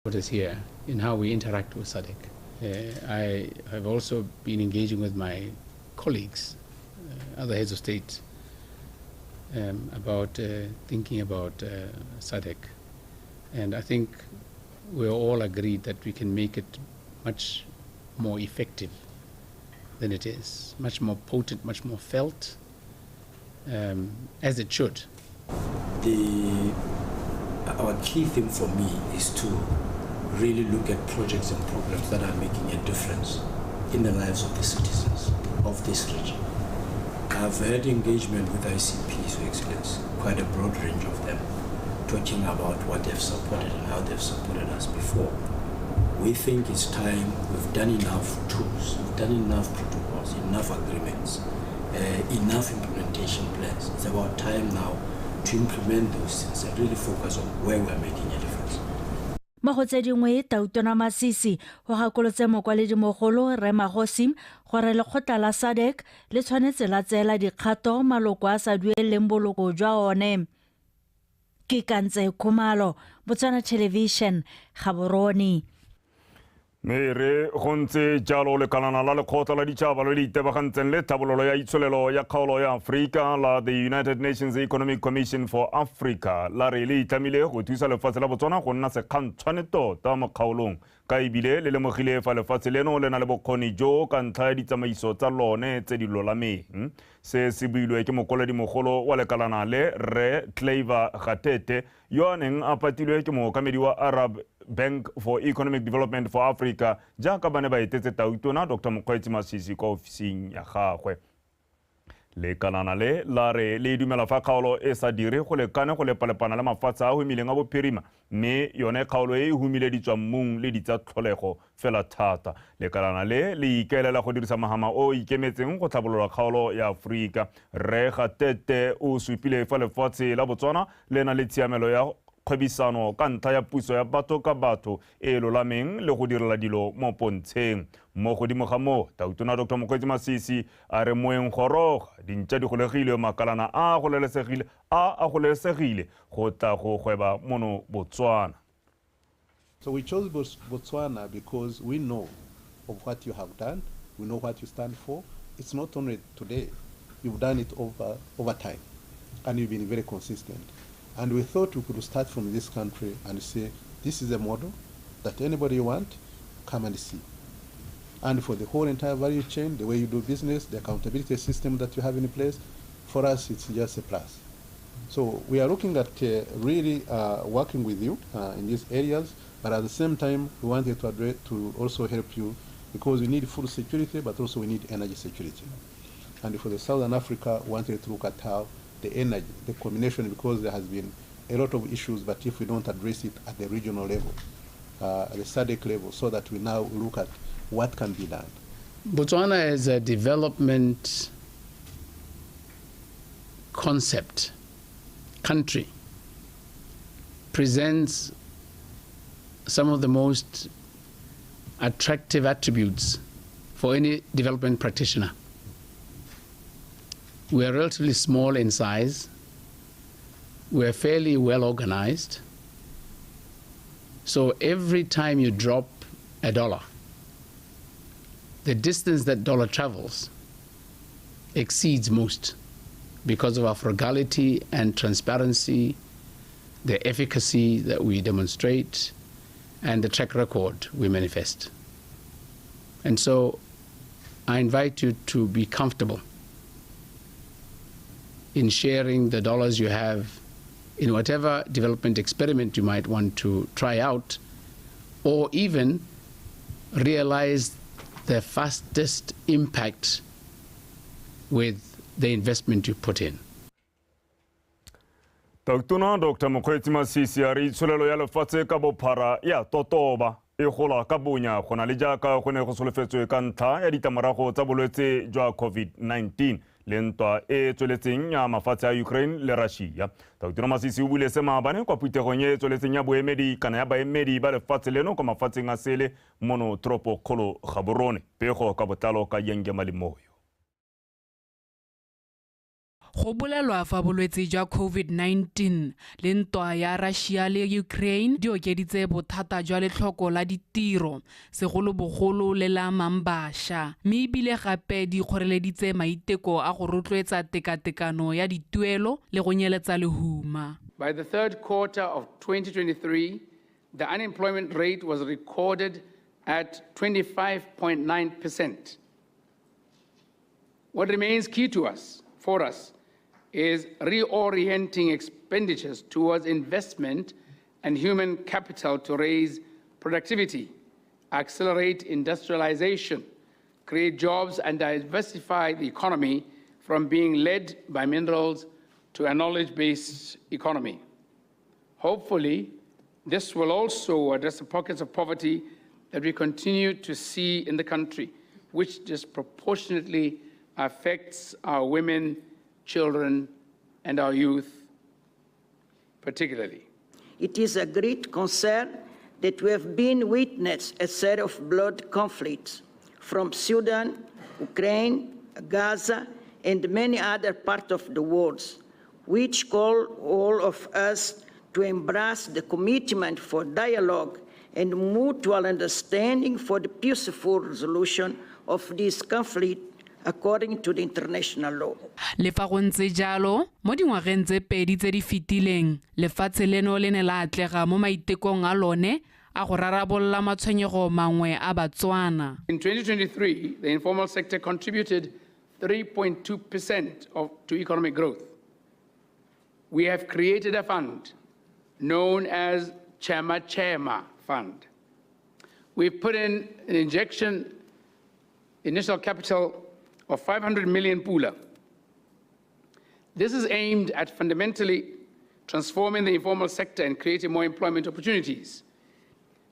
Is here in how we interact with SADC. I have also been engaging with my colleagues, other heads of state, about thinking about SADC. And I think we're all agreed that we can make it much more effective than it is, much more potent, much more felt, as it should. Our key thing for me is to really look at projects and programs that are making a difference in the lives of the citizens of this region. I've had engagement with ICPs, Your Excellency, quite a broad range of them, talking about what they've supported and how they've supported us before. We think it's time, we've done enough tools, we've done enough protocols, enough agreements, enough implementation plans. It's about time now to implement those things and really focus on where we're making a difference. Mo go tse dingwe, Tautona Masisi go gakolotse mokwaledimogolo Rre Magosi gore lekgotla la SADC le tshwanetse la tseela dikgato maloko a sa dueleng boloko jwa one. Ke Kantse Khumalo, Botswana Television, Gaborone. Mme re go ntse jalo, lekalana la lekgotla la ditšhaba le le itebagantseng le tlhabololo ya itsholelo ya kgaolo ya Aforika la the United Nations Economic Commission for Africa la re le itlamile go thusa lefatshe la Botswana go nna sekgantshwane tota mo kgaolong, ka ebile le lemogile fa lefatshe leno le na le bokgoni jo ka ntlha ya ditsamaiso tsa lone tse di lolameng. Se se builwe ke mokoledimogolo wa lekalana le, Rre Claver Gatete, yo a neng a patilwe ke mookamedi wa Arab Bank for Economic Development for Africa jaaka ba ne ba etetse Tautona Dr Mokgweetsi Masisi kwa ofising ya gagwe. Lekalana le la re le dumela fa kgaolo e sa dire go lekane go lepalepana le mafatshe a humileng a bophirima, mme yone kgaolo e e humile ditswammung le ditsa tlholego fela thata. Lekalana le le ikaelela go dirisa mahama o ikemetseng go tlhabolola kgaolo ya Aforika. Rre Gatete o supile fa lefatshe la Botswana le na le tshiamelo ya kgwebisano ka ntlha ya puso ya batho ka batho e e lolameng le go direla dilo mo pontsheng. Mo godimo ga moo, Tautona Dr Mokgweetsi Masisi a re moeng goroga, dintša di golegile, makalana a gololesegile go tla go gweba mono Botswana. So we chose Botswana because we know of what you have done, we know what you stand for. It's not only today, you've done it over time, and you've been very consistent. And we thought we could start from this country and say, this is a model that anybody you want, come and see. And for the whole entire value chain, the way you do business, the accountability system that you have in place, for us, it's just a plus. So we are looking at really working with you in these areas, but at the same time, we wanted to address, to also help you because we need food security, but also we need energy security. And for the Southern Africa, we wanted to look at how the energy, the combination, because there has been a lot of issues, but if we don't address it at the regional level, at the SADC level, so that we now look at what can be done. Botswana is a development concept country, presents some of the most attractive attributes for any development practitioner. We are relatively small in size. We are fairly well organized. So every time you drop a dollar, the distance that dollar travels exceeds most because of our frugality and transparency, the efficacy that we demonstrate, and the track record we manifest. And so I invite you to be comfortable in sharing the dollars you have in whatever development experiment you might want to try out, or even realize the fastest impact with the investment you put in. Tautona Dr Mokgweetsi Masisi a re itsholelo ya lefatshe ka bophara ya totoba e gola ka bonya go na le jaaka go ne go solofetswe ka ntlha ya ditlamorago tsa bolwetse jwa COVID-19 le ntwa e e tsweletseng ya mafatshe a Ukraine le Russia. Tautona Masisi o buile se maabane kwa phuthegong e e tsweletseng ya boemedi kana ya baemedi ba lefatshe leno kwa mafatsheng a sele mono toropokgolo Gaborone. Pego ka botlalo ka Yenge Malimoyo. Go bolelwa fa bolwetse jwa COVID-19 le ntwa ya Russia le Ukraine di okeditse bothata jwa letlhoko la ditiro, segolobogolo le la amang bašwa, mme ebile gape di kgoreleditse maiteko a go rotloetsa tekatekano ya dituelo le go nyeletsa lehuma. By the third quarter of 2023, the unemployment rate was recorded at 25.9%. What remains key to us, for us, is reorienting expenditures towards investment and human capital to raise productivity, accelerate industrialization, create jobs, and diversify the economy from being led by minerals to a knowledge-based economy. Hopefully, this will also address the pockets of poverty that we continue to see in the country, which disproportionately affects our women, children, and our youth particularly. It is a great concern that we have been witness a set of blood conflicts from Sudan, Ukraine, Gaza, and many other parts of the world, which call all of us to embrace the commitment for dialogue and mutual understanding for the peaceful resolution of this conflict according to the international law. Le fa go ntse jalo, mo dingwageng tse pedi tse di fetileng, lefatshe leno le ne la atlega mo maitekong a lone a go rarabolola matshwenyego mangwe a Batswana. In 2023, the informal sector contributed 3.2% to economic growth. We have created a fund known as Chema Chema Fund. We've put in an injection, initial capital of 500 million pula. This is aimed at fundamentally transforming the informal sector and creating more employment opportunities.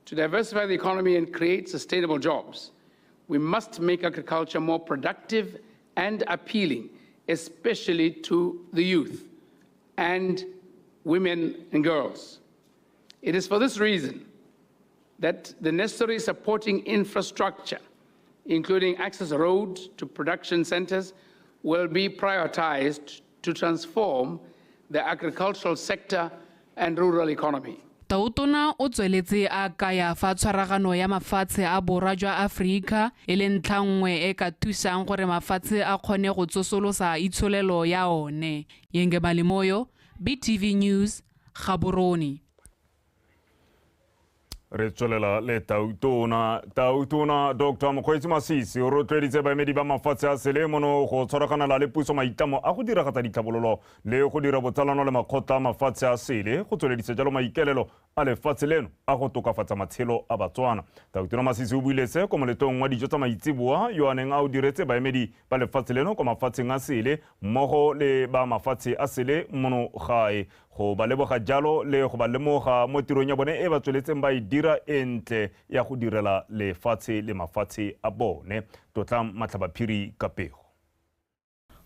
To diversify the economy and create sustainable jobs, we must make agriculture more productive and appealing, especially to the youth and women and girls. It is for this reason that the necessary supporting infrastructure, including access roads to production centers, will be prioritized to transform the agricultural sector and rural economy. Tautona o tsweletse a kaya fa tshwaragano ya mafatshe a borwa jwa Aforika e le ntlha nngwe e ka thusang gore mafatshe a kgone go tsosolosa itsholelo ya one. Yenge Malimoyo, BTV News, Gaborone. Re tswelela le Tautona. Tautona Dr. Mokgweetsi Masisi o rotloeditse baemedi ba mafatshe a sele mono go tshwaraganela le puso maitlamo a go diragatsa ditlhabololo le go dira botsalano le makgotla a mafatshe a sele go tsweledisa jalo maikaelelo a lefatshe leno a go tokafatsa matshelo a Batswana. Tautona Masisi o buile se ko moletlong wa dijo tsa maitseboa yo a neng a o diretse baemedi ba lefatshe leno ko mafatsheng a sele mmogo le ba mafatshe a sele mono gae, go ba leboga jalo le go ba lemoga mo tirong ya bone e ba tsweletseng ba e dira e ntle ya go direla lefatshe le mafatshe a bone. Tlotlang Matlhabaphiri ka pego.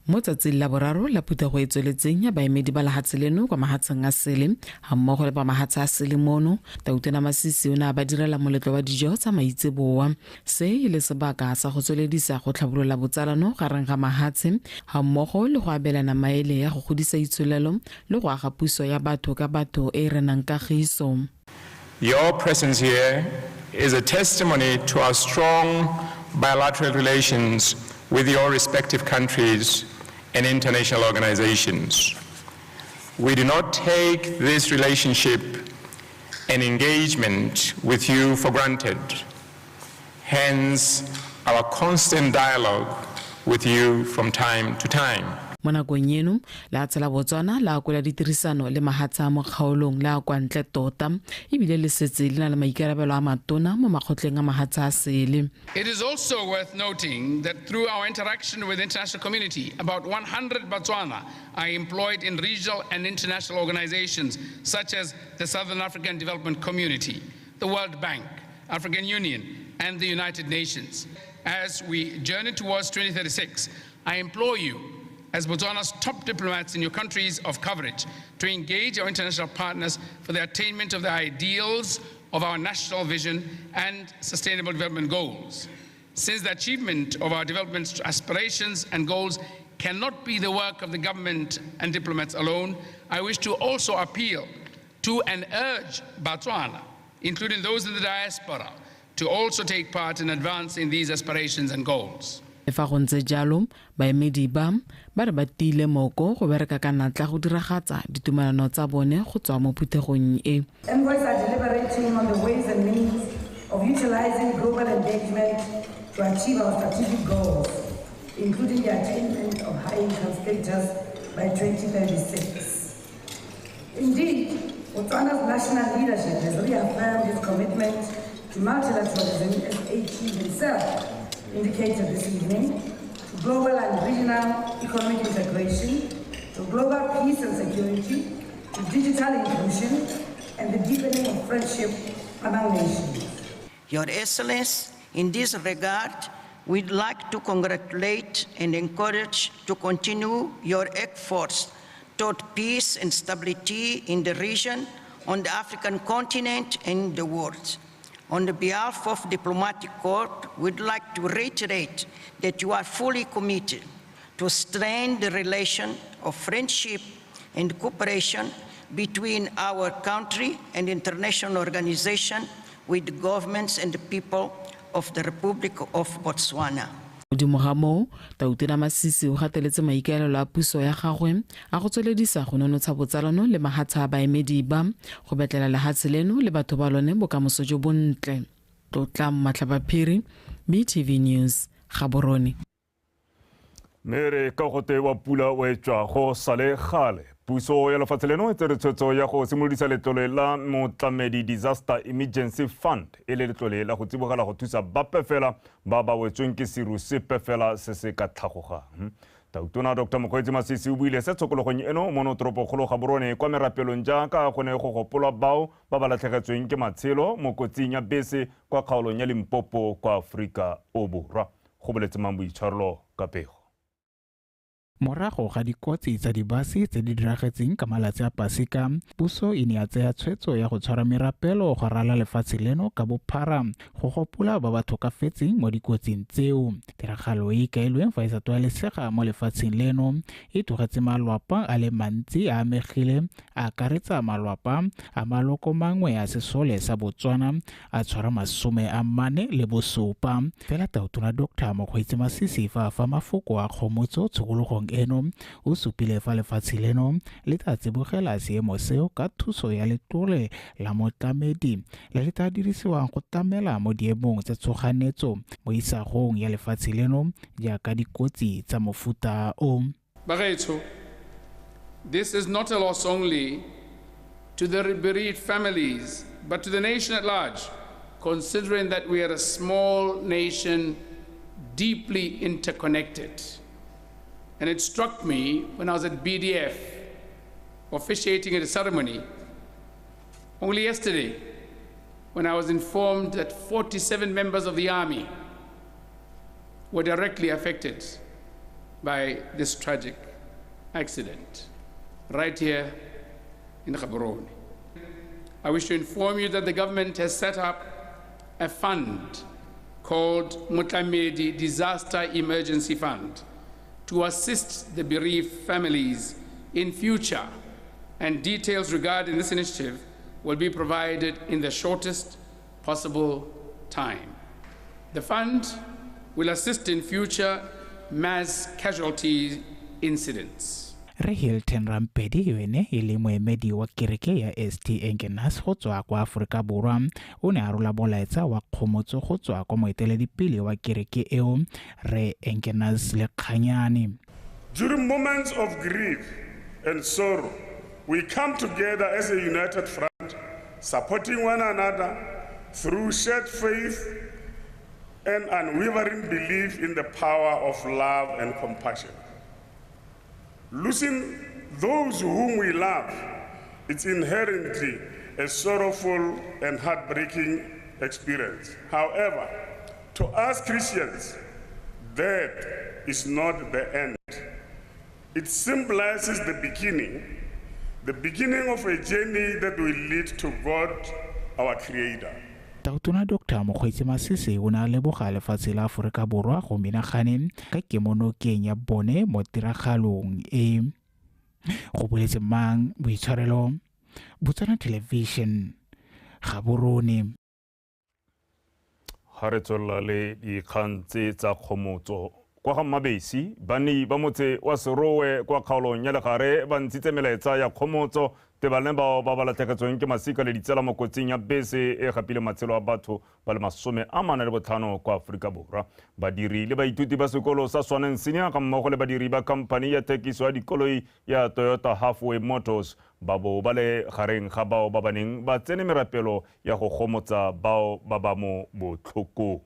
Mo tsatsing la boraro la phuthego e tsweletseng ya baemedi ba lehatshe leno kwa mahatsheng a sele ga mmogo le ba mahatshe a sele mono, Tautona Masisi o ne a ba direla moletlo wa dijo tsa maitseboa. Se e le sebaka sa go tsweledisa go tlhabolola botsalano gareng ga mahatshe ga mmogo le go abelana maele ya go godisa itsholelo le go aga puso ya batho ka batho e e renang kagiso. Your presence here is a testimony to our strong bilateral relations with your respective countries and international organizations. We do not take this relationship and engagement with you for granted. Hence, our constant dialogue with you from time to time. Mo nakong eno, lehatshe la Botswana la akola ditirisano le mahatshe a mo kgaolong le a kwa ntle tota, ebile le setse le na le maikarabelo a matona mo makgotleng a mahatshe a sele. It is also worth noting that through our interaction with the international community, about 100 Botswana are employed in regional and international organizations such as the Southern African Development Community, the World Bank, African Union, and the United Nations. As we journey towards 2036, I implore you, as Botswana's top diplomats in your countries of coverage, to engage our international partners for the attainment of the ideals of our national vision and sustainable development goals. Since the achievement of our development aspirations and goals cannot be the work of the government and diplomats alone, I wish to also appeal to and urge Botswana, including those in the diaspora, to also take part in advancing these aspirations and goals. Le fa go ntse jalo, baemedi ba ba re ba tiile moko go bereka ka natla go diragatsa ditumelano tsa bone go tswa mo phuthegong e. Envoys are deliberating on the ways and means of utilizing global engagement to achieve our strategic goals, including the attainment of high-income status by 2036. Indeed, Botswana's national leadership has reaffirmed its commitment to multilateralism, as HE himself indicated this evening, to global and regional economic integration, to global peace and security, to digital inclusion, and the deepening of friendship among nations. Your Excellency, in this regard, we'd like to congratulate and encourage to continue your efforts toward peace and stability in the region, on the African continent, and the world. On the behalf of Diplomatic Corps, we'd like to reiterate that you are fully committed to strengthen the relation of friendship and cooperation between our country and international organization with governments and the people of the Republic of Botswana. Godimo ga moo, Tautona Masisi o gateletse maikaelelo a puso ya gagwe a go tsweledisa go nonotsha botsalano le mahatshe a baemedi ba go betlela lehatshe leno le batho ba lone bokamoso jo bontle. Tlotla Matlhabaphiri, BTV News, Gaborone. Mere ka go tewa pula o e tswa go sale gale. Puso ya lefatshe leno e tsere tshwetso ya go simolodisa letlole la Motlamedi Disaster Emergency Fund, e le letlole la go tsibogela go thusa bape fela ba ba wetsweng ke seru sepe fela se se ka tlhagogang. Tautona Dr. Mokgweetsi Masisi o buile se tshokologong eno mo toropokgolo Gaborone kwa merapelong jaaka go ne go gopolwa bao ba ba latlhegetsweng ke matshelo mo kotsing ya bese kwa kgaolong ya Limpopo kwa Aforika o Borwa. Go boletse mang boitshwarelo ka pego. Morago ga dikotsi tsa dibase tse di diragetseng ka malatsi a Paseka, puso e ne ya tsaya tshwetso ya go tshwara merapelo go rala lefatshe leno ka bophara go gopola ba ba tlhokafetseng mo dikotsing tseo. Tiragalo e ikaelweng fa e sa tlwaelesega mo lefatsheng leno e tlogetse malwapa a le mantsi a amegile, a akaretsa malwapa a maloko mangwe a sesole sa Botswana a tshwara 47. Fela Tautona Dr. Mokgweetsi Masisi fa a fa mafoko a kgomotso tshokologong eno o supile fa lefatshe leno le tla tsibogela seemo seo ka thuso ya letlole la motlamedi le le tla dirisiwang go tlamela mo diemong tsa tshoganetso mo isagong ya lefatshe leno jaaka dikotsi tsa mofuta o. Bagaetsho, this is not a loss only to the bereaved families, but to the nation at large, considering that we are a small nation deeply interconnected. And it struck me when I was at BDF officiating at a ceremony only yesterday, when I was informed that 47 members of the army were directly affected by this tragic accident right here in Gaborone. I wish to inform you that the government has set up a fund called Motlamedi Disaster Emergency Fund to assist the bereaved families in future, and details regarding this initiative will be provided in the shortest possible time. The fund will assist in future mass casualty incidents. Re Hilton Rampedi ene e le moemedi wa kereke ya ST Engenas go tswa kwa Aforika Borwa o ne a rola molaetsa wa kgomotso go tswa kwa moeteledipele wa kereke eo Re Engenas Lekganyane. During moments of grief and sorrow, we come together as a united front, supporting one another through shared faith and unwavering belief in the power of love and compassion. Losing those whom we love, it's inherently a sorrowful and heartbreaking experience. However, to us Christians, death is not the end. It symbolizes the beginning of a journey that will lead to God, our Creator. Tautona Dr. Mokgweetsi Masisi o ne a leboga lefatshe la Aforika Borwa go menagane ka kemonokeng ya bone mo tiragalong e. Go boletse mang boitshwarelo, Botswana Television, Gaborone. Ga re tswelela le dikgang tse tsa kgomotso kwa ga Mmabesi, banni ba motse wa Serowe kwa kgaolong ya Legare ba ntshitse melaetsa ya kgomotso tebang bao ba ba latlhegetsweng ke masika le ditsela mo kotsing ya bese e gapile matshelo a batho ba le 45 kwa Aforika Borwa. Badiri le baithuti ba sekolo sa Swaneng Senior ga mmogo le badiri ba khamphani ya thekiso ya dikoloi ya Toyota Halfway Motors ba bo ba le gareng ga bao ba ba neng ba tsene merapelo ya go gomotsa bao ba ba mo botlhokong.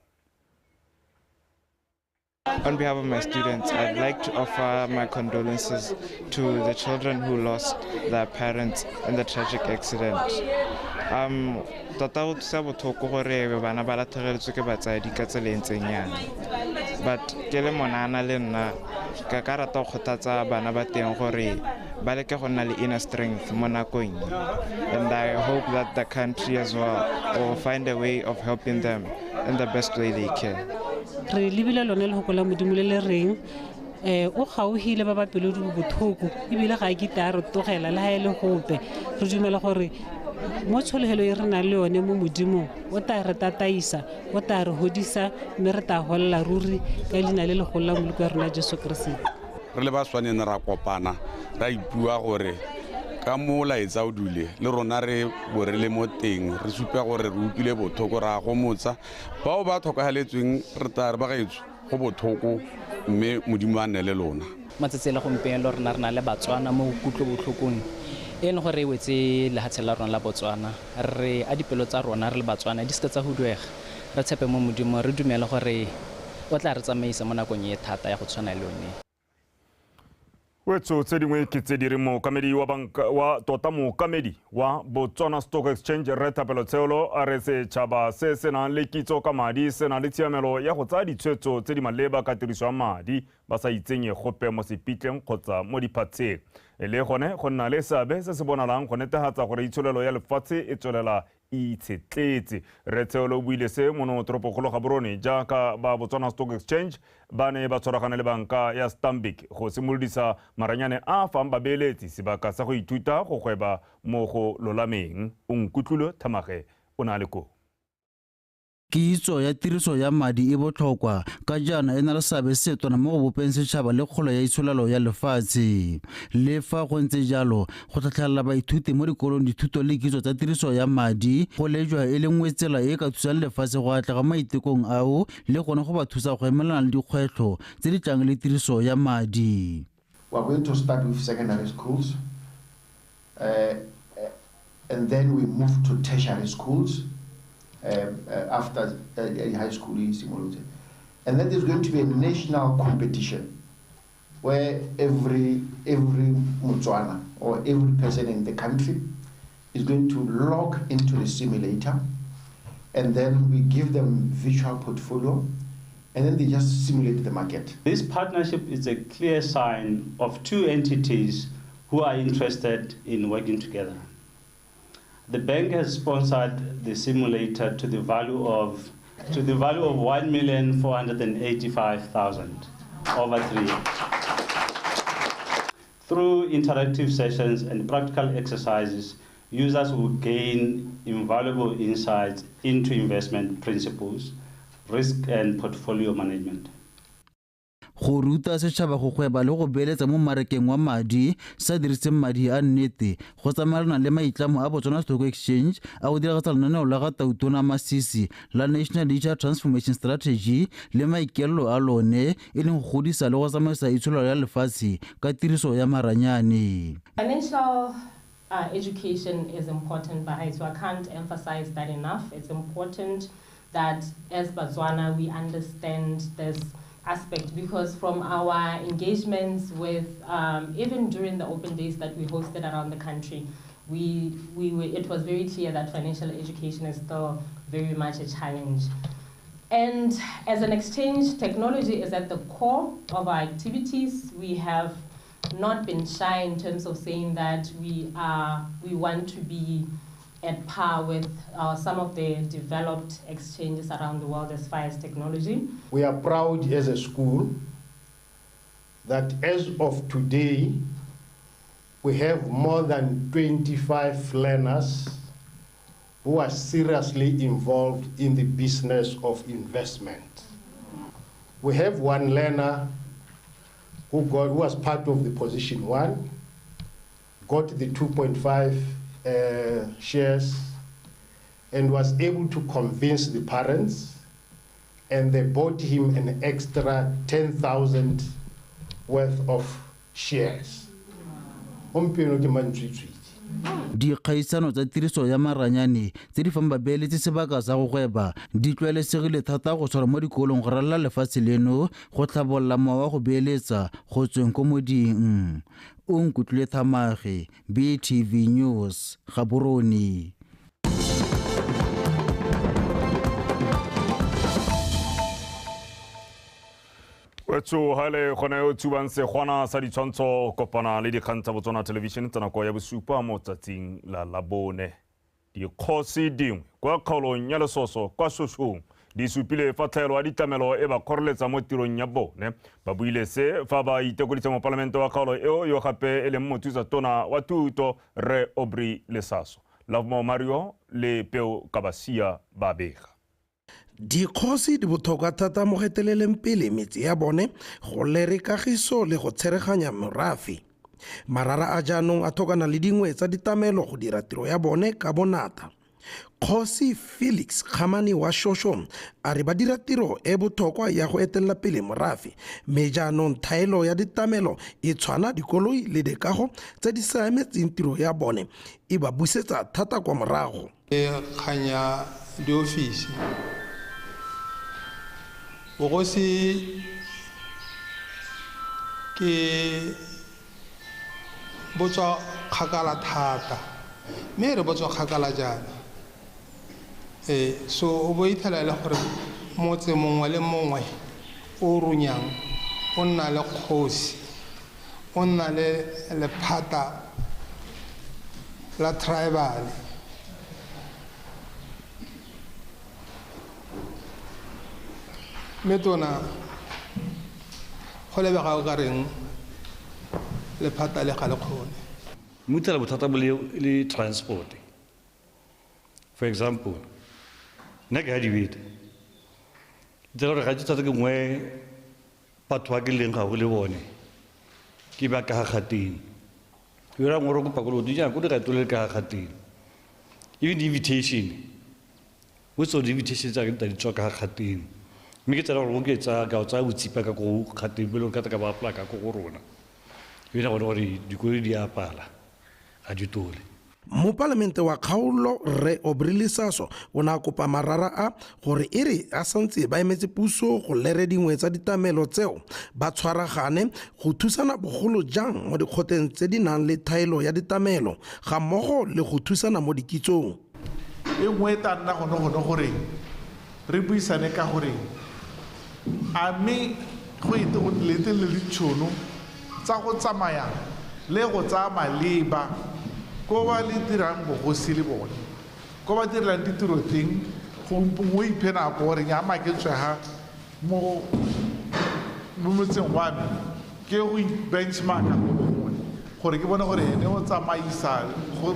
On behalf of my students, I'd like to offer my condolences to the children who lost their parents in the tragic accident. Tota go thusa botlhoko gore bana ba latlhegeletswe ke batsadi ka tsela e ntseng yana. But ke le monana le nna ka ka rata go kgothatsa bana ba teng gore ba leke go nna le inner strength mo nakong e. And I hope that the country as well will find a way of helping them in the best way they can. Re lebile lone lehoko la Modimo le le reng o gauhile ba ba pelo di botlhoko ebile ga ke tla re tlogela le ha e le gope. Re dumela gore mo tshologelo e re nang le yone mo Modimong o tla re tataisa, o tla re hodisa mme re tla holla ruri ka leina le legolo la Moloko wa rona Jesu Keresete. Re le ba Swaneng ra kopana ra ipua gore ka molaetsa o dule le rona re bo re le mo teng, re supa gore re utlwile botlhoko, ra gomotsa bao ba tlhokagaletsweng, re tla re bagaetsho go botlhoko mme Modimo a nne le lona. Matsatsi le gompieno rona re na le Batswana mo kutlo botlhokong e leng gore e wetse lehatshe la rona la Botswana. Re a dipelo tsa rona re le Batswana di seke tsa huduega, re tshepe mo Modimo, re dumele gore o tla re tsamaisa mo nakong e thata ya go tshwana le yone. Wetso tse dingwe ke tse di reng mookamedi wa banka wa tota mookamedi wa Botswana Stock Exchange Rre Thapelo Tsheolo a re setšhaba se se nang le kitso ka madi se na le tshiamelo ya go tsaya ditshwetso tse di maleba ka tiriso ya madi ba sa itsenye gope mo sepitleng kgotsa mo diphatsheng. E le gone go nna le seabe se se bonalang go netefatsa gore itsholelo ya lefatshe e tswelela e itshetletse. Rre Tsheolo o buile se mono toropokgolo Gaborone jaaka ba Botswana Stock Exchange ba ne ba tshwaragane le banka ya Stanbic go simolodisa maranyane a fang babeeletsi sebaka sa go ithuta go gweba mo go lolameng. O Nkutlwile Thamage o na le koo. Kitso ya tiriso ya madi e botlhokwa ka jaana e na le seabe se tona mo go bopeng setšhaba le kgolo ya itsholelo ya lefatshe. Le fa go ntse jalo, go tlhatlhelela baithuti mo dikolong dithuto le kitso tsa tiriso ya madi go lejwa e le nngwe tsela e ka thusang lefatshe go atlega mo maitekong ao le gone go ba thusa go emelana le dikgwetlho tse di tlang le tiriso ya madi. We are going to start with secondary schools, and then we move to tertiary schools. After high school is simulated. And then there's going to be a national competition where every Motswana or every person in the country is going to log into the simulator, and then we give them virtual portfolio, and then they just simulate the market. This partnership is a clear sign of two entities who are interested in working together. The bank has sponsored the simulator to the value of 1,485,000 over 3 years. Through interactive sessions and practical exercises, users will gain invaluable insights into investment principles, risk and portfolio management. Go ruta setšhaba go gweba le go beeletsa mo mmarakeng wa madi sa diriseng madi a nnete go tsamaelana le maitlamo a Botswana Stock Exchange a go diragatsa lenaneo la ga Tautona Masisi la National Digital Transformation Strategy le maikaelelo a lone e leng go godisa le go tsamaisa itsholelo ya lefatshe ka tiriso ya maranyane. Financial education is important, so I can't emphasize that enough. It's important that as Botswana we understand this aspect, because from our engagements with even during the open days that we hosted around the country, it was very clear that financial education is still very much a challenge. And as an exchange, technology is at the core of our activities. We have not been shy in terms of saying that we want to be at par with some of the developed exchanges around the world as far as technology. We are proud as a school that as of today, we have more than 25 learners who are seriously involved in the business of investment. We have one learner who was part of the position one, got the 2.5 shares, and was able to convince the parents, and they bought him an extra 10,000 worth of shares. Dikgaisano tsa tiriso ya maranyane tse di fang babeeletsi sebaka sa go gweba di tlwaelesegile thata go tshwara mo dikolong go ralala lefatshe leno go tlhabolola mowa wa go beeletsa go tsweng ko moding. O nkutlwile Thamage, BTV News, Gaborone. Wetso hale gone o tsubang segwana sa ditshwantsho kopana le dikgang tsa Botswana Television tsa nako ya bosupa mo tsatsing la Labone. Dikgosi dingwe kwa kgaolong ya Lesoso kwa Shoshong di supile fa tlhaelo ya ditlamelo e ba kgoreletsa mo tirong ya bone. Ba buile se fa ba itekoditse mopalamente wa kgaolo eo yo gape e leng mothusa tona wa thuto Rre Aubrey Lesaso. Lovemore Mario le Peo Kabasia ba bega. Dikgosi di botlhokwa thata mo go eteleleng pele metse ya bone go lere kagiso le go tshereganya morafe. Marara a jaanong a tlhokana le dingwe tsa ditlamelo go dira tiro ya bone ka bonata. Kgosi Felix Kgamane wa Shoshong a re ba dira tiro e botlhokwa ya go etelela pele morafe, mme jaanong thaelo ya ditlamelo e tshwana dikoloi le dikago tse di siametseng tiro ya bone e ba busetsa thata kwa morago. Kgang ya diofisi, bogosi ke bo tswa kgakala thata, mme re bo tswa kgakala jaana. So o bo ithela e le gore motse mongwe le mongwe o runyang o nna le kgosi, o nna le lephata la tribal. Mme tona go lebega o ka reng lephata le ga le kgone. Mme tsela bothata bo le transport. For example, nna ke ga dibete. Tsela gore ga ke thata ke nngwe batho ba ke leng ga go le bone ke ba ka ga gateng. Ke ra ngore kopa koloi jang ko di ga tole ka ga gateng. Even the invitation, most of the invitations tsa ke di tswa ka ga gateng. Mme ke tsela gore ke tsa ka tsa botsipa ka go gateng pele ka ka ba plaka ko go rona. E le gore dikoloi di a pala ga di tole. Mopalamente wa kgaolo Rre Aubrey Lesaso o ne a kopa marara a gore e re a santse ba emetse puso go lere dingwe tsa ditlamelo tseo ba tshwaragane go thusana bogolo jang mo dikgoteng tse di nang le thaelo ya ditlamelo ga mmogo le go thusana mo dikitsong. E nngwe e tla nna gone gore re buisane ka gore a mme go ete go lete le ditšhono tsa go tsamaya le go tsaya maleba ko ba le dirang bogosi le bone, ko ba direlang ditiro teng, go iphe nako gore nyama ke tswega mo motseng wa me ke go benchmarka go mongwe gore ke bone gore ene o tsamaisa go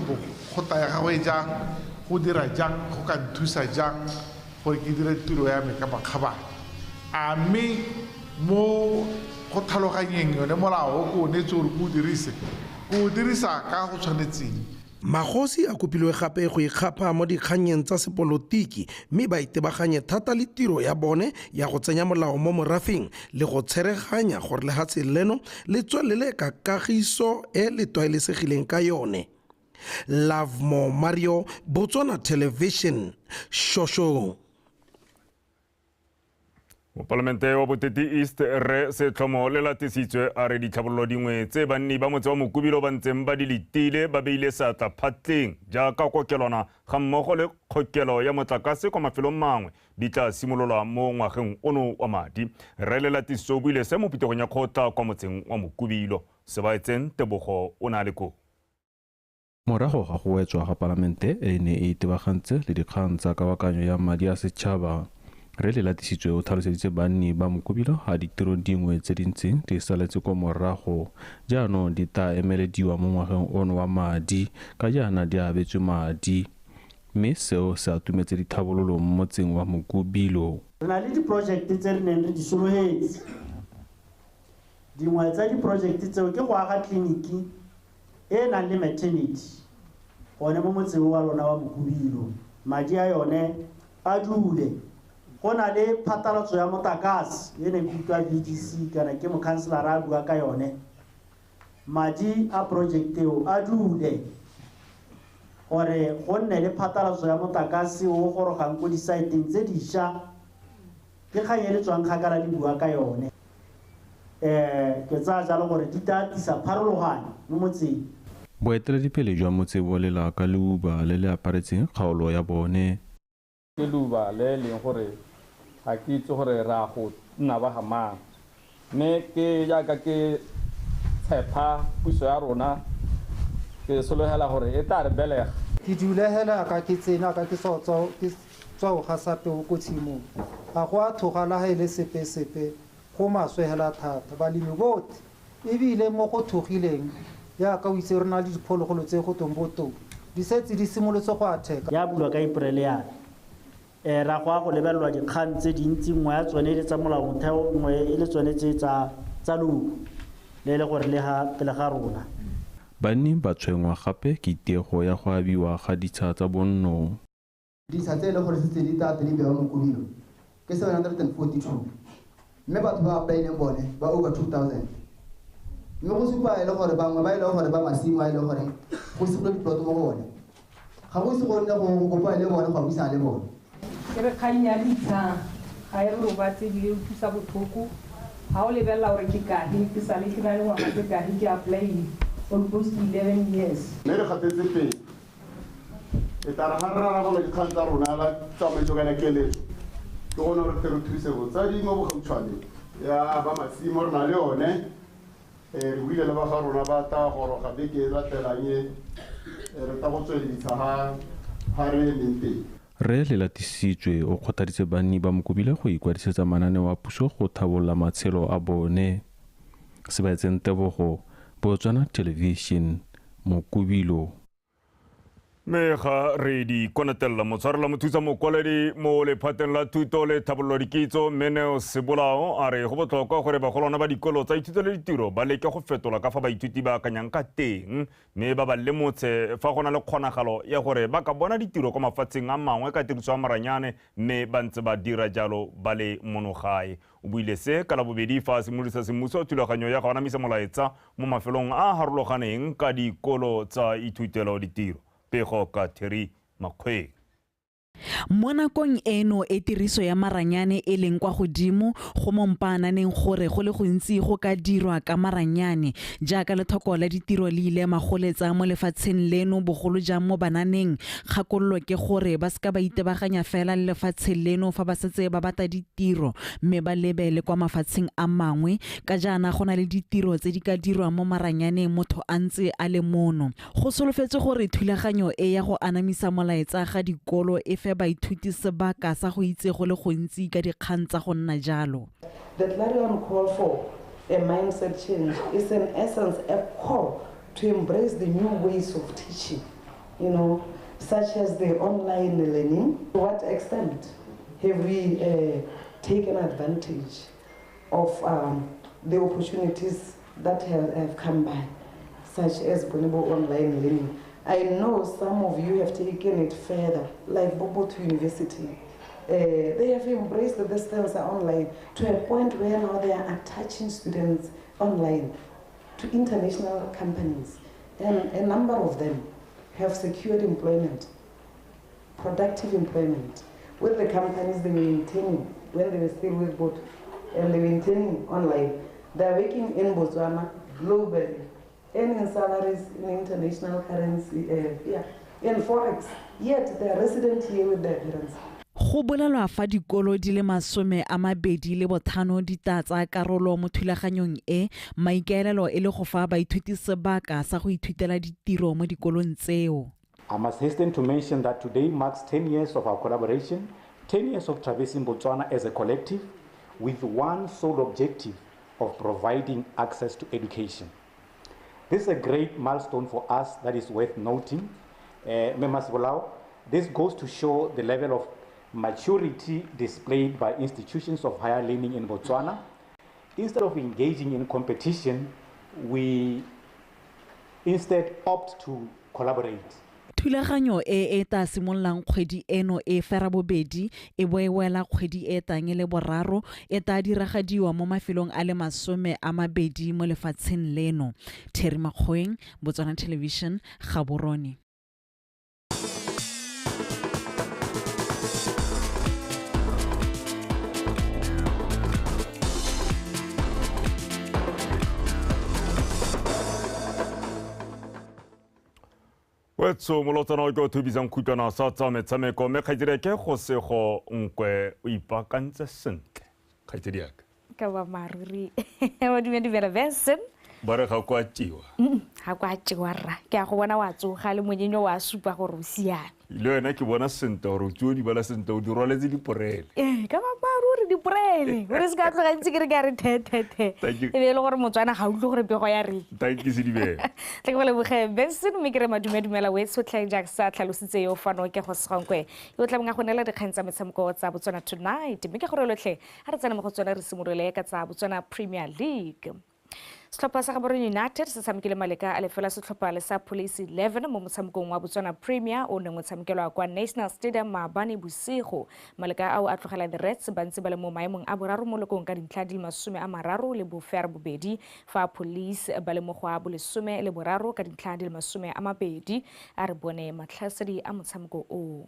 taya gagwe jang, go dira jang, go ka nthusa jang gore ke dire tiro ya me ka makgabane. A mme mo go tlhaloganyeng yone molao o ko o neetse gore ke o dirise, ko o dirisa ka go tshwanetseng. Magosi a kopilwe gape go ikgapha mo dikgannyeng tsa sepolotiki mme ba itebaganye thata le tiro ya bone ya go tsenya molao mo morafeng le go tshereganya gore lehatshe leno le tswelele ka kagiso e le tlwaelesegileng ka yone. Lovemore Mario, Botswana Television, Shoshong. Mopalamente wa Boteti East Rre Setlhomo le latisitswe a re ditlhabololo dingwe tse banni ba motse wa Mokubilo ba ntseng ba di letile ba beile seatla phatleng jaaka kokelwana ga mmogo le kgokelo ya motlakase kwa mafelong mangwe di tla simololwa mo ngwageng ono wa madi. Rre Lelatisitswe o buile se mo phuthegong ya kgotla kwa motseng wa Mokubilo. Sebaetseng Tebogo o na le koo. Morago ga go wetswa ga palamente e ne e itebagantse le dikgang tsa kabakanyo ya madi a setšhaba. Rre Lelatisitswe o tlhaloseditse banni ba Mokubilo ga ditiro dingwe tse di ntseng di saletse kwa morago jaanong di tla emelediwa mo ngwageng ono wa madi ka jaana di abetswe madi, mme seo se atumetse ditlhabololo mo motseng wa Mokubilo. Re na le diprojekte tse re neng re di sologetse. Dingwe tsa diprojekte tseo ke go aga tleliniki e e nang le maternity gone mo motseng wa lona wa Mokubilo. Madi a yone a dule. Go na le phatlalatso ya motlakase e ne ke utlwa VDC kana ke mokhanselara a bua ka yone. Madi a project eo a dule gore go nne le phatlalatso ya motlakase o gorogang ko disaeteng tse dišwa, ke kgang e le tswang kgakala le bua ka yone. Ke tsaya jalo gore di tla tlisa pharologanyo mo motseng. Boeteledipele jwa motse bo lela ka leuba le le aparetseng kgaolo ya bone. Ke leuba le leng gore ga ke itse gore re a go nna ba ga mang, mme ke jaaka ke tshepa puso ya rona, ke sologela gore e tla re belega. Ke dule hela ka ke tsena ka ke tswa go gasa peo ko tshimong, ga go a thoga la ga e le sepe-sepe, go maswe hela thata balemi botlhe. Ebile mo go thogileng jaaka o itse re na le diphologolo tse go tweng bo tou, di setse di simolotse go atheka. Ya bulwa ka April yana. Ra go a go lebelelwa dikgang tse dintsi, nngwe ya tsone e le tsa molaomotheo, nngwe e le tsone tse tsa leuba le le gore le ga pele ga rona. Banni ba tshwenngwa gape ke tiego ya go abiwa ga ditsha tsa bonno. Ditsha tse e le gore setse di tla di bewa Mokubilo ke 742, mme batho ba apply-ileng bone ba over 2000. Mme go supa e le gore bangwe ba e leng gore ba masimo a e leng gore go segile diploto mo go bone, ga go ise go nne go kopa le bone go buisana le bone. Ke re kgang ya ditsha ga e re robatse ebile e utlwisa botlhoko. Ga o lebelela gore ke kae, ke sale ke na le ngwaga tse kae ke apply-ile, almost 11 years. Mme re gatetse pele, e tla re ga re rarabolola dikgang tsa rona la tsamaiso kana keletso, ke gone gore re thuse botsadi mo bogautshwaneng ya ba masimo re na le one. Re buile le ba ga rona ba tla goroga beke e latelang e, re tla go tsweledisa ga re emeng teng. Rre Lelatisitswe o kgothaditse banni ba Mokubilo go ikwadisetsa mananeo a puso go tlhabolola matshelo a bone. Sebaetseng Tebogo, Botswana Television, Mokubilo. Mme ga re di konetelela motshwarela mothusa mokwaledi mo lephateng la thuto le tlhabololo dikitso Meneo Sebolao a re go botlhokwa gore bagolwana ba dikolo tsa ithuto le ditiro ba leke go fetola ka fa baithuti ba akanyang ka teng, mme ba ba lemotse fa go na le kgonagalo ya gore ba ka bona ditiro kwa mafatsheng a mangwe ka tiriso ya maranyane, mme ba ntse ba dira jalo ba le monogae. O buile se ka Labobedi fa a simolodisa semmuso thulaganyo ya go anamisa molaetsa mo mafelong a a harologaneng ka dikolo tsa ithutelo ditiro. Pego ka Terry Makgweng. Mo nakong eno e tiriso ya maranyane e leng kwa godimo, go mo mpaananeng gore go le gontsi go ka dirwa ka maranyane, jaaka lethoko la ditiro le ile magoletsa mo lefatsheng leno, bogolo jang mo bananeng. Kgakololo ke gore ba seka ba itebaganya fela le lefatshe leno fa ba setse ba batla ditiro, mme ba lebele kwa mafatsheng a mangwe, ka jaana go na le ditiro tse di ka dirwang mo maranyaneng motho a ntse a le mono. Go solofetswe gore thulaganyo e ya go anamisa molaetsa ga dikolo e fe baithuti sebaka sa go itse go le gontsi ka dikgang tsa go nna jalo. The clarion call for a mindset change is in essence a call to embrace the new ways of teaching, you know, such as the online learning. To what extent have we taken advantage of the opportunities that have come by, such as Bonobo online learning? I know some of you have taken it further, like Boboto University. They have embraced the distance online to a point where now they are attaching students online to international companies. And a number of them have secured employment, productive employment, with the companies they were interning when they were still with Boto, and they were interning online. They are working in Botswana globally, earning salaries in international currency, in forex, yet they are resident here with their parents. Go bolelwa fa dikolo di le 25 di tla tsaya karolo mo thulaganyong e, maikaelelo e le go fa baithuti sebaka sa go ithutela ditiro mo dikolong tseo. I must hasten to mention that today marks 10 years of our collaboration, 10 years of traversing Botswana as a collective with one sole objective of providing access to education. This is a great milestone for us that is worth noting. Members Bolao, this goes to show the level of maturity displayed by institutions of higher learning in Botswana. Instead of engaging in competition, we instead opt to collaborate. Thulaganyo e e tla simololang kgwedi eno e ferabobedi e bo e wela kgwedi e tang e le boraro e tla diragadiwa mo mafelong a le 20 mo lefatsheng leno. Terry Makgoeng, Botswana Television, Gaborone. Wetso molotsana o ke o thubisang khutlwana sa tsa metshameko mme kgaitsedi ke go sego nkwe o ipaakantse sentle kgaitsedi yaka ka boammaaruri wa dumedumela Benson ba re ga kwa tsewa ga kwa tsewa rra ke a go bona wa tsoga le monyenyo wa supa gore o siame le wena ke bona sentle gore o tsoe di bala sentle o di rwaletse diporele ee ka boammaaruri diporele gore se ka tloga ntse ke re ke a re the the the e be e le gore Motswana ga utlwe gore pego ya reng thank you Sedibeng tle ke go leboge Benson mme ke re madumedumela o e tshotlhe jaaka sa tlhalositse yo fano ke go segonkwe yo tla bong a go neela dikgang tsa metshameko tsa Botswana Tonight mme ke gore lotlhe ga re tsena mo go tsone re simolole ka tsa Botswana Premier League. Setlhopha sa Gaborone United se tshamekile maleka a lefela setlhopha le sa Police 11 mo motshamekong wa Botswana Premier o neng o tshamekelwa kwa National Stadium maabane bosigo. Maleka ao a tlogela the Reds ba ntse ba le mo maemong a boraro mo lokong ka dintlha di le 32 fa Police ba le mo go a bo 13 ka dintlha di le 20. A re bone matlhasedi a motshameko o.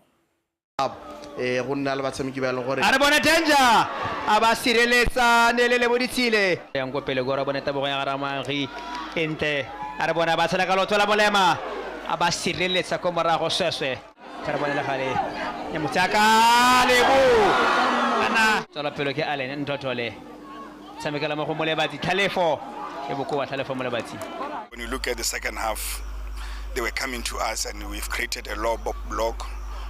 Go nna le batshameki ba e leng gore a re bone danger a ba sireletsa ne le le boditsile yang ko pele go bone tabogo ya Garamagi ente a re bona ba tshela ka lotho la molema a ba sireletsa ko morago sweswe ka re bone le gale ya motsaka lebo ana tswela pele ke Allen Ntothole tshamekela mo go Molebatsi Tlhalefo ke bokoa Tlhalefo Molebatsi. When you look at the second half, they were coming to us and we've created a low block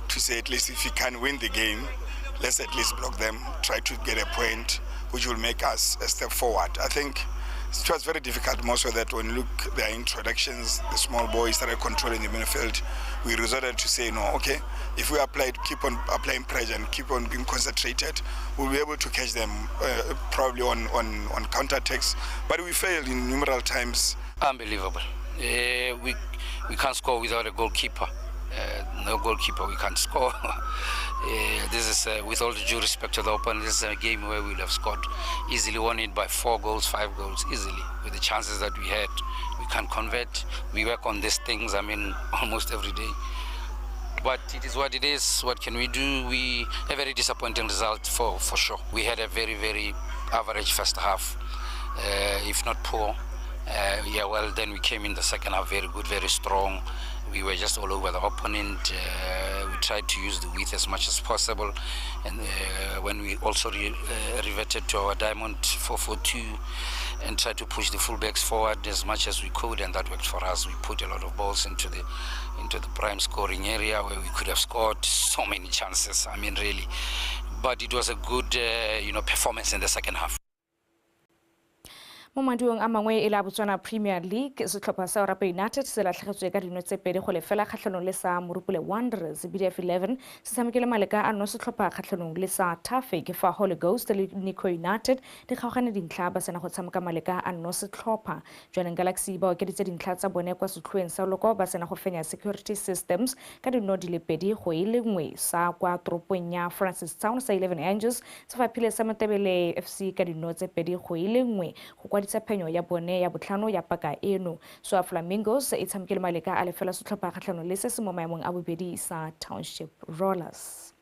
to say at least if you can win the game, let's at least block them, try to get a point, which will make us a step forward. I think it was very difficult, more so that when you look their introductions, the small boys started controlling the midfield. We resorted to say, no, okay, if we apply, keep on applying pressure and keep on being concentrated, we'll be able to catch them probably on counter-attacks. But we failed in numerous times. Unbelievable. We can't score without a goalkeeper. No goalkeeper, we can't score. This is, with all the due respect to the opponent, this is a game where we would have scored easily, won it by 4 goals, 5 goals easily. With the chances that we had, we can't convert. We work on these things, I mean, almost every day. But it is what it is. What can we do? We a very disappointing result for sure. We had a very, very average first half, if not poor. Yeah, well, then we came in the second half very good, very strong. We were just all over the opponent. We tried to use the width as much as possible. And when we also reverted to our diamond 4-4-2 and tried to push the fullbacks forward as much as we could, and that worked for us. We put a lot of balls into the prime scoring area where we could have scored so many chances. I mean, really. But it was a good, performance in the second half. Mo maduong a mangwe e la Botswana Premier League setlhopha sa Orapa United se latlhegetswe ka dino tse 2-0 kgatlhanong le sa Morupule Wanderers. BDF 11 se tshamekile maleka a no setlhopha kgatlhanong le sa Tafik fa Holy Ghost le Nico United di kgaogane dintlha ba sena go tshameka maleka a no setlhopha. Jwaneng Galaxy ba okeditse dintlha tsa bone kwa setlhoeng sa loko ba sena go fenya Security Systems ka dino di le 2-1 sa kwa toropong ya Francistown sa 11 Angels se faphile sa Matebele FC ka dino tse 2-1 go kwadisa phenyo ya bone ya botlhano ya paka eno. So Flamingos e tshamekile maleka a lefela setlhopha kgatlhanong le se se mo maemong a bobedi sa Township Rollers.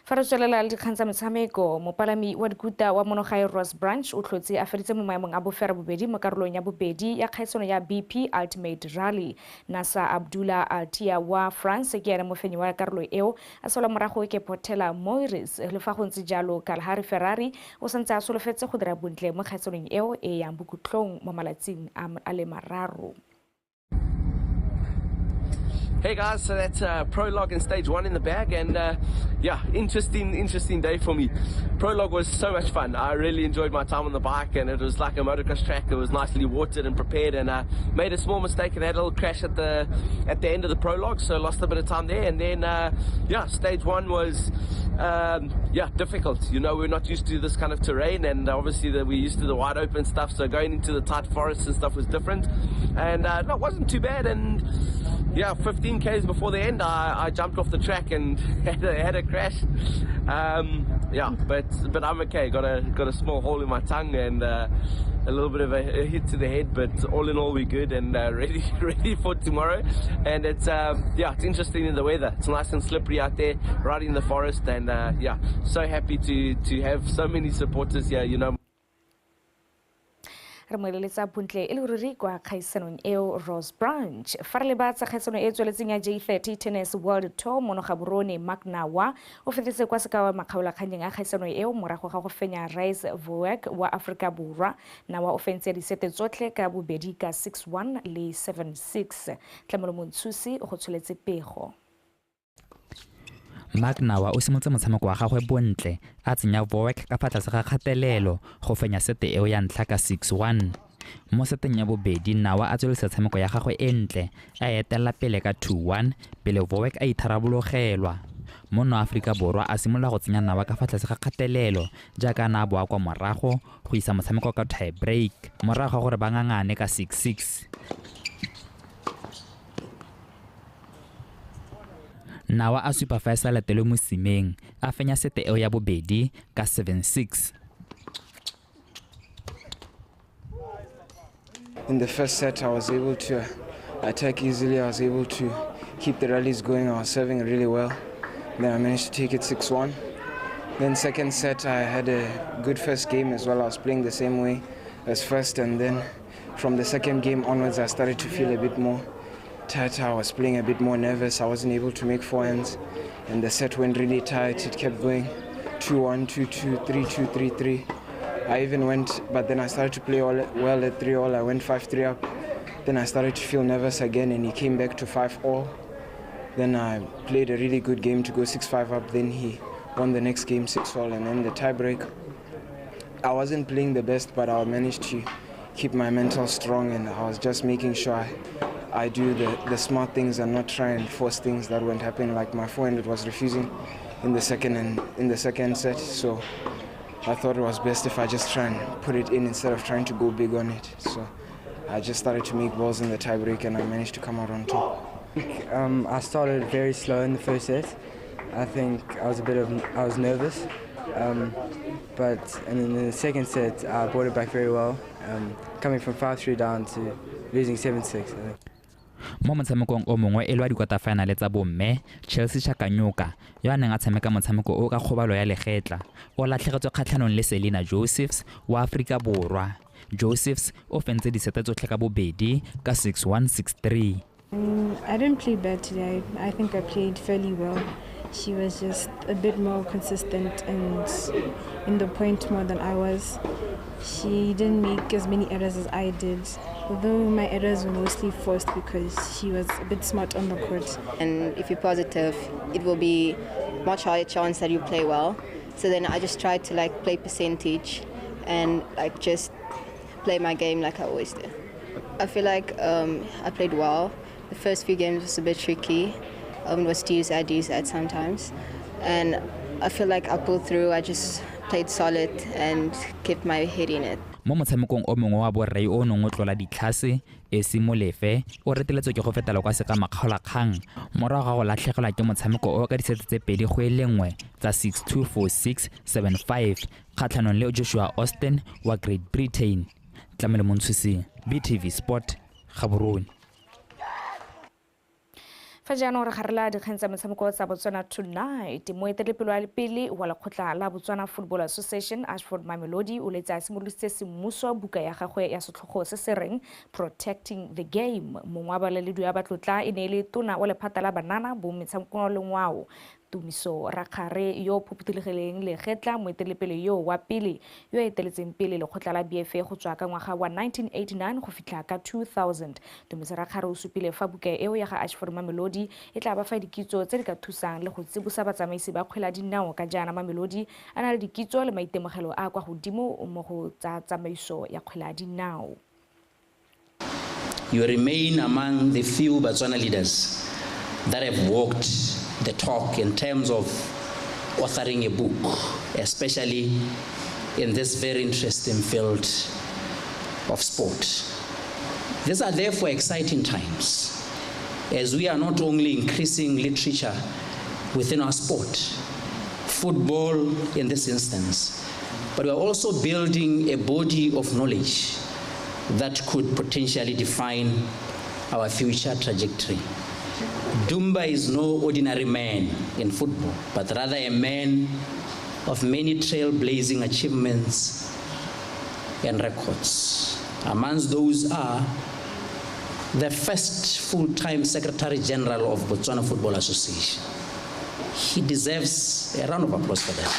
Fa re tswelela le dikgang tsa metshameko, mopalami wa dikuta wa monogae Ross Branch o tlhotse a feditse mo maemong a bofera bobedi mo karolong ya bobedi ya kgaisano ya BP Ultimate Rally. Nasa Abdullah Altia wa France ke ene mofenyi wa karolo eo, a salwa morago ke Portela Moiris. Le fa go ntse jalo, Kalahari Ferrari o santse a solofetse go dira bontle mo kgaisanong eo e yang bokhutlong mo malatsing a le mararo. Hey guys, so that's prologue and stage 1 in the bag, and yeah, interesting day for me. Prologue was so much fun. I really enjoyed my time on the bike, and it was like a motocross track. It was nicely watered and prepared, and I made a small mistake and had a little crash at the end of the prologue, so lost a bit of time there. And then yeah, stage 1 was yeah, difficult. You know, we're not used to this kind of terrain, and obviously we're used to the wide open stuff, so going into the tight forests and stuff was different. And no, it wasn't too bad. And yeah, 15 k's before the end, I jumped off the track and had a crash. Yeah, but I'm okay. Got a small hole in my tongue and a little bit of a hit to the head, but all in all, we're good and ready for tomorrow. And it's yeah, it's interesting in the weather. It's nice and slippery out there, right in the forest, and yeah, so happy to have so many supporters here. You know. Re mo eletsa bontle e le ruri kwa kgaisanong eo Ross Branch. Fa re leba tsa kgaisano e tsweletseng ya J30 Tennis World Tour mono Gaborone, Mark Nawa o fetetse kwa sekao makgaolakganyeng a kgaisano eo morago ga go fenya Rice Voek wa Afrika Borwa. Nawa o fentse disete tsotlhe ka bobedi ka 6-1 le 7-6. Tlamelo Montshusi o go tsholetse pego. Mark Nawa o simolotse motshameko wa gagwe bontle a tsenya Voek ka fa tlase ga kgatelelo go fenya sete eo ya ntlha ka 6-1. Mo seteng ya bobedi, Nawa a tswelelisa tshameko ya gagwe e ntle a etelela pele ka 2-1 pele Voek a itharabologelwa. Mono Aforika Borwa a simolola go tsenya Nawa ka fa tlase ga kgatelelo jaaka a ne a boa kwa morago go isa motshameko ka tie break morago ga gore ba ngangane ka 6-6. Nawa a supa fa e sa latelwe mo simeng a fenya sete eo ya bobedi ka 7-6. In the first set, I was able to attack easily. I was able to keep the rallies going. I was serving really well. Then I managed to take it 6-1. Then second set, I had a good first game as well. I was playing the same way as first, and then from the second game onwards, I started to feel a bit more tight. I was playing a bit more nervous. I wasn't able to make forehands, and the set went really tight. It kept going 2-1, 2-2, 3-2, 3-3. I even went, but then I started to play well at 3-all. I went 5-3 up. Then I started to feel nervous again, and he came back to 5-all. Then I played a really good game to go 6-5 up. Then he won the next game 6-all, and then the tiebreak. I wasn't playing the best, but I managed to keep my mental strong, and I was just making sure I do the smart things and not try and force things that won't happen. Like my forehand, it was refusing in the second set, so I thought it was best if I just try and put it in instead of trying to go big on it. So I just started to make balls in the tiebreak, and I managed to come out on top. I started very slow in the first set. I think I was I was nervous, but and in the second set I brought it back very well, coming from 5-3 down to losing 7-6. I think. Mo motshamekong o mongwe e lwa dikwatafaenale tsa bomme, Chelsea Chakanyoka yo a neng a tshameka motshameko o ka kgobalo ya legetla o latlhegetswe kgatlhanong le Selina Josephs wa Aforika Borwa. Josephs o fentse disete tsotlhe ka bobedi ka 6-1, 6-3. I didn't play bad today. I think I played fairly well. She was just a bit more consistent and in the point more than I was. She didn't make as many errors as I did, although my errors were mostly forced because she was a bit smart on the court. And if you're positive, it will be much higher chance that you play well. So then I just tried to play percentage and just play my game like I always do. I feel like I played well. The first few games was a bit tricky. It was deuce add sometimes. And I feel like I pulled through. I just played solid and kept my head in it. Mo motshamekong o mongwe wa borrei o neng o tlola ditlhase, Esi Molefe o reteletswe ke go fetela kwa seka makgaolakgang morago ga go latlhegelwa ke motshameko o ka disete tse 2-1 tsa 6-2, 4-6, 7-5 kgatlhanong le Joshua Austin wa Great Britain. Tlamelo Montshusi, BTV Sport, Gaborone. Fa jaanong re garela dikgang tsa metshameko tsa Botswana Tonight. Moeteledipele wa pele wa lekgotla la Botswana Football Association Ashford Mamelodi o letse a simolodisitse semmuso buka ya gagwe ya setlhogo se se reng Protecting the Game. Mongwe wa balaledi ba tlotla e ne e le tona wa lephata la banana bo metshameko le ngwao Tumiso Rakgare yo phophothegileng legetla moeteledipele yo wa pele yo eteletseng pele lekgotla la BFA go tswa ka ngwaga wa 1989 go fitlha ka 2000. Tumiso Rakgare o supile fa buka eo ya ga Ashford Mamelodi e tla ba fa dikitso tse di ka thusang le go tsibosa batsamaisi ba kgwele ya dinao ka jaana Mamelodi a na le dikitso le maitemogelo a kwa godimo mo go tsa tsamaiso ya kgwele ya dinao. You remain among the few Botswana leaders that have walked the talk in terms of authoring a book, especially in this very interesting field of sport. These are therefore exciting times, as we are not only increasing literature within our sport, football in this instance, but we are also building a body of knowledge that could potentially define our future trajectory. Dumba is no ordinary man in football, but rather a man of many trailblazing achievements and records. Amongst those are the first full-time Secretary General of Botswana Football Association. He deserves a round of applause for that.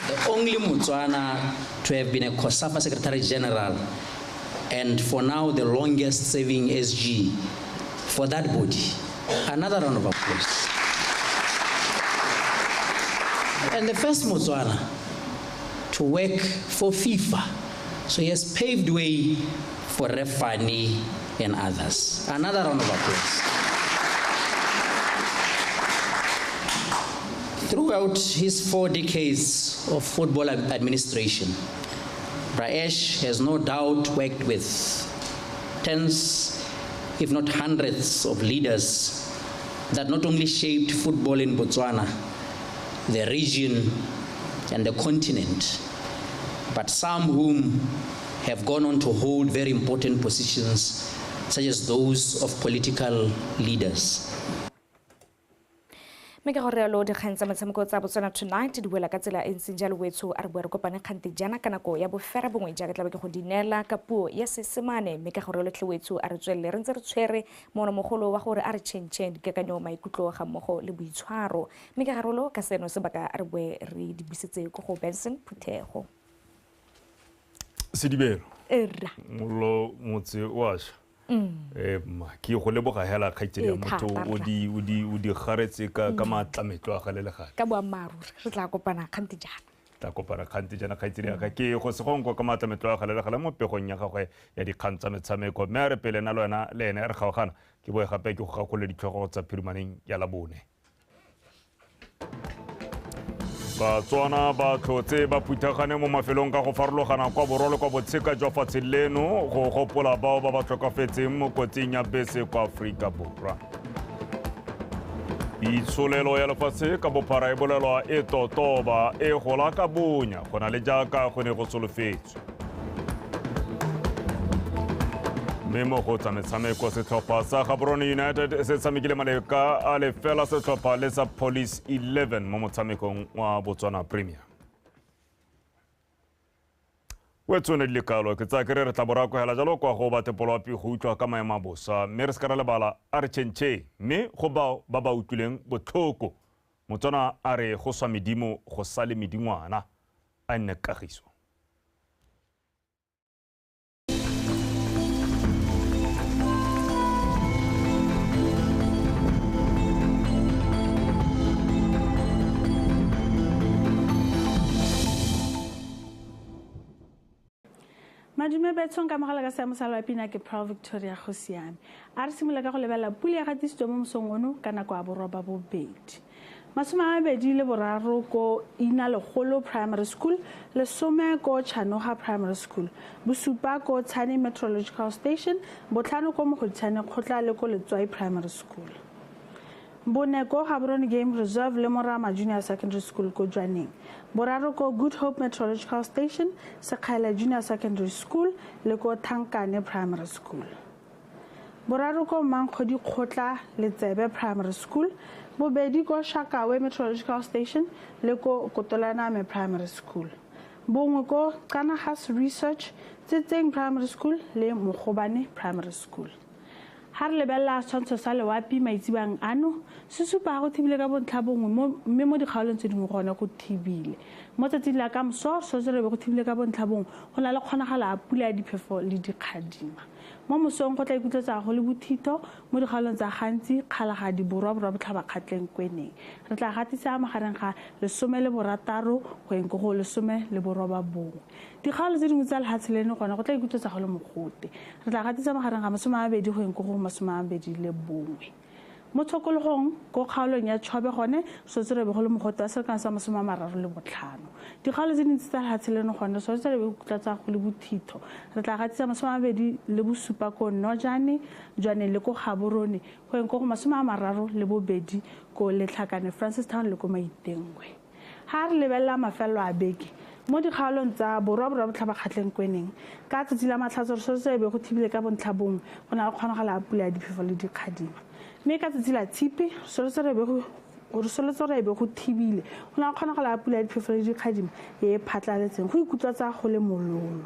The only Motswana to have been a COSAFA Secretary General, and for now the longest serving SG for that body. Another round of applause. And the first Motswana to work for FIFA. So he has paved way for Refani and others. Another round of applause. Throughout his 4 decades of football administration, Braesh has no doubt worked with tens, if not hundreds, of leaders that not only shaped football in Botswana, the region, and the continent, but some whom have gone on to hold very important positions, such as those of political leaders. Mme ka gore yalo dikgang tsa metshameko tsa Botswana Tonight di boela ka tsela e ntseng jalo wetsho a re boe re kopane kgante jaana ka nako ya bofera bongwe jaaka tlabe ke go di neela ka puo ya Seesemane. Mme ka gore lotlhe wetsho a re tswelele re ntse re tshwere monomogolo wa gore a re tšhentšheng dikakanyo maikutlo ga mmogo le boitshwaro. Mme ka garolo ka seno sebaka a re boe re di busetse ko go Benson Phuthego. Sedibelo. Mollo motse wa sha. Ke go leboga hela kgaitsedi ya motho o di garetse ka maatlametlo a gale le gale. Ka boammaaruri re tla kopana kgante jaana. Tla kopana kgante jaana kgaitsedi ya ka ke go segonko ka maatlametlo a gale le gale mo pegong ya gagwe ya dikgang tsa metshameko. Mme a re pele na le wena le ene re kgaogana ke boe gape ke go gakole ditlhogo tsa phirimaneng ya Labone. Batswana ba tlhotse ba phuthagane mo mafelong ka go farologana kwa borwa le kwa botsheka jwa fatshe leno go gopola bao ba ba tlhokafetseng mo kotsing ya bese kwa Aforika Borwa. Itsholelo ya lefatshe ka bophara e bolelwa e totoba e gola ka bonya go na le jaaka go ne go solofetswe. Mme mo go tsa metshameko setlhopha sa Gaborone United se tshamekile maleka a lefela setlhopha le sa Police 11 mo motshamekong wa Botswana Premier. Wetsone di lekalo ke tsaya ke re re tla borako hela jalo kwa go ba tepoloapi go utlwa ka maemo a bosa mme re se ka ra lebala a re tšhentšheng mme go bao ba ba utlwileng botlhoko. Motswana a re go swa medimo go sale medingwana a nne kagiso. Madume betsong ka mogala ka seemo sa loapina ke Pearl Victoria Gosiame. A re simolola ka go lebelela pula ya gatisitswe mo mosong ono ka nako ya 8:30. 23 ko Inalegolo Primary School, 10 ko Chanoga Primary School, 7 ko Tshane Meteorological Station, 5 ko Mogoditshane Kgotla le ko Letswai Primary School. 4 ko Gaborone Game Reserve le Morama Junior Secondary School ko Jwaneng. 3 ko Good Hope Meteorological Station, Sekgaela Junior Secondary School le ko Thankane Primary School. Boraro ko Mankgodi Kgotla Letsebe Primary School, bobedi ko Shakawe Meteorological Station le ko Kotolaname Primary School, bongwe ko Kanagas Research, Tsetseng Primary School le Mogobane Primary School. Ha re lebelela setshwantsho sa lewapi maitsebang ano, se supa go thibile ka bontlha bongwe mme mo dikgaolong tse dingwe gone go thibile. Mo tsatsing la ka moso re tshwanetse re be go thibile ka bontlha bongwe, go na le kgonagalo ya pula ya diphefo le dikgadima. Mo mosong go tla ikutlwetsa go le bothitho mo dikgaolong tsa Gantsi, Kgalagadi, Borwa, Borwa Botlhaba, Kgatleng, Kweneng. Re tla gatisa magareng ga 16 go yeng ko go 19. Dikgaolo tse dingwe tsa lehatshe leno gone go tla ikutlwetsa go le mogote. Re tla gatisa magareng ga 20 go yeng ko go 21. Mo tshokologong ko kgaolong ya Chobe gone sotse re be go le mogote wa selekano sa 35. Dikgaolo tse dintsi tsa lehatshe leno gone sotse re be go tlatsa go le bothitho. Re tla gatisa 27 ko Nojane, Jwaneng le ko Gaborone, go yeng ko go 32 ko Letlhakane, Francistown le ko Maitengwe. Ha re lebelela mafelo a beke mo dikgaolong tsa Borwa, Borwa Botlhaba, Kgatleng, Kweneng, ka tsatsi la Matlhatso re sotse be go thibile ka bontlha bongwe, go na le kgonagalo ya pula ya diphefo le dikgadima. Mme ka tsatsi la Tshipi re solotse re be go thibile, go na le kgonagalo ya pula ya diphefo le dikgadima e e phatlaletseng, go ikutlwa tsa go le mololo.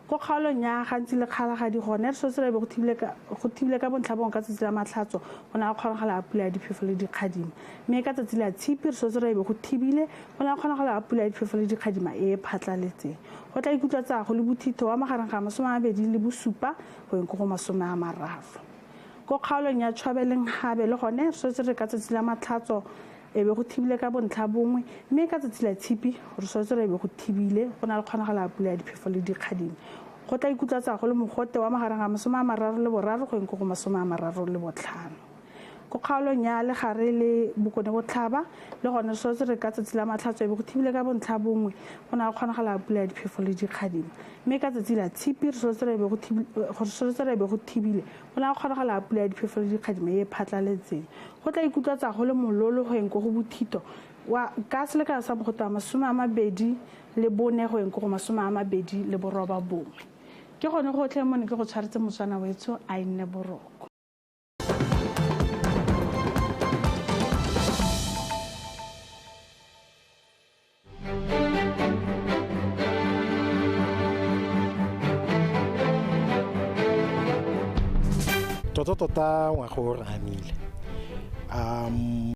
Ko kgaolong ya Gantsi le Kgalagadi gone re solotse re be go thibile ka bontlha bongwe ka tsatsi la Matlhatso, go na le kgonagalo ya pula ya diphefo le dikgadima. Mme ka tsatsi la Tshipi re solotse re be go thibile, go na le kgonagalo ya pula ya diphefo le dikgadima e e phatlaletseng. Go tla ikutlwa tsa go le bothitho wa magareng ga 27 go yeng ko go 30. Ko kgaolong ya Chobe le Nhabe le gone re solotse re ka tsatsi la Matlhatso e be go thibile ka bontlha bongwe, mme ka tsatsi la Tshipi re solotse re be go thibile, go na le kgonagalo ya pula ya diphefo le dikgadima. Go tla ikutlwa tsa go le mogote wa magareng ga 33 go yeng ko go 35. Ko kgaolong ya Legare le Bokone Botlhaba le gone re solotse re ka tsatsi la Matlhatso e be go thibile ka bontlha bongwe, go na le kgonagalo ya pula ya diphefo le dikgadima. Mme ka tsatsi la Tshipi re solotse re be go thibile, go na le kgonagalo ya pula ya diphefo le dikgadima e e phatlaletseng. Go tla ikutlwa tsa go le mololo go yeng ko go bothito wa ka selekano sa mogote wa 24 go yeng ko go 29. Ke gone gotlhe mo ne ke go tshwaretse Motswana wetsho, a e nne boroko. Tota tota ngwaga o re amile.